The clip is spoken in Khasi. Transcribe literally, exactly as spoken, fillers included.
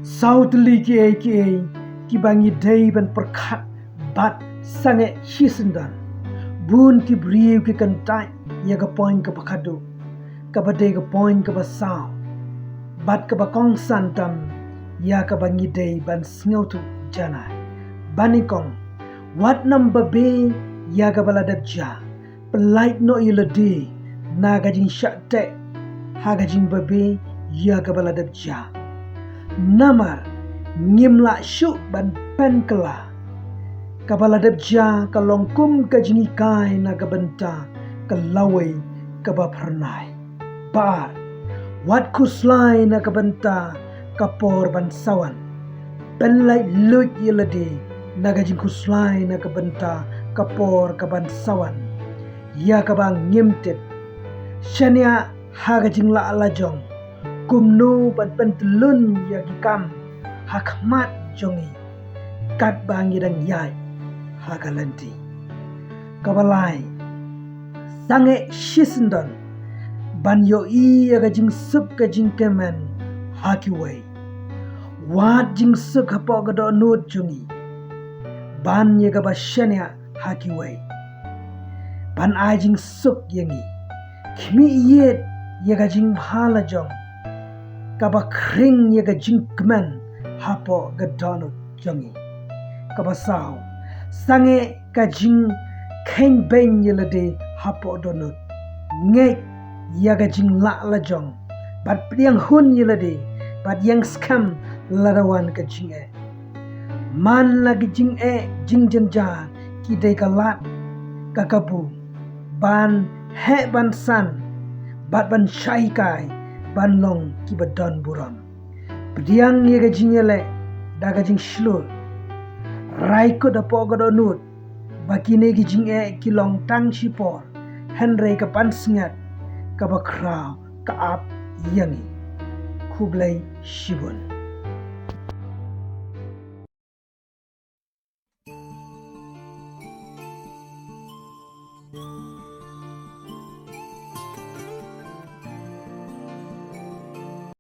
Saw tylli kiei kiei kiba ngi dei ban pyrkhat bad sangeh shisyndon. Bun ki briew ki kyntait ïa ka point kaba khadduh, kaba dei ka point kaba saw bad kaba kongsan tam ïa kaba ngi dei ban sngewthuh janai. Ba nyngkong, wat nym babe ïa kaba la dep jia. Pyllait noh ïa lade na ka jingshah teh ha ka jingbabe ïa kaba la dep jia. Namar ngim lah shuh ban pynkylla. Kaba la dep jia ka long kum ka jinghikai na ka bynta ka lawei kaba phyrnai. Ba ar, wat khuslai na ka bynta ka por ban sa wan. Pynlait luid ïa lade na ka jingkhuslai na ka bynta ka por ka ban sa wan, ïa kaba ngim tip. Shaniah ha ka jinglah lajong kumno ban pyntyllun ïa ki kam ha khmat jong ngi, katba ngi dang ïaid ha ka lynti. Kaba lai, sangeh shisyndon ban ïohi ïa ka jingsuk ka jingkmen ha kiwei. Wad jingsuk hapoh ka dohnud jong ngi ban ïa kaba shaniah ha kiwei, ban ai jingsuk ïa ngi. Khmih ïit ïa ka jingbha lajong kaba khring ïa ka jingkmen hapoh ka dohnud jong ngi. Kaba saw, sangeh ka jingkheiñ beiñ ïa lade hapoh dohnud. Ngeit ïa ka jinglah lajong bad pdiang hun ïa lade bad ïeng skhem lada wan ka jingeh. Man la ki jingeh jingjynjar ki dei ka lad ka kabu ban heh ban san bad ban shah hikai ban long kiba don burom. Pdiang ïa ka jingïaleh da ka jingshlur. Rai kut hapoh ka dohnud ba kine ki jingeh ki long tang shipor, hynrei ka pansngiat kaba khraw ka ap ïa ngi. Khublei shibun.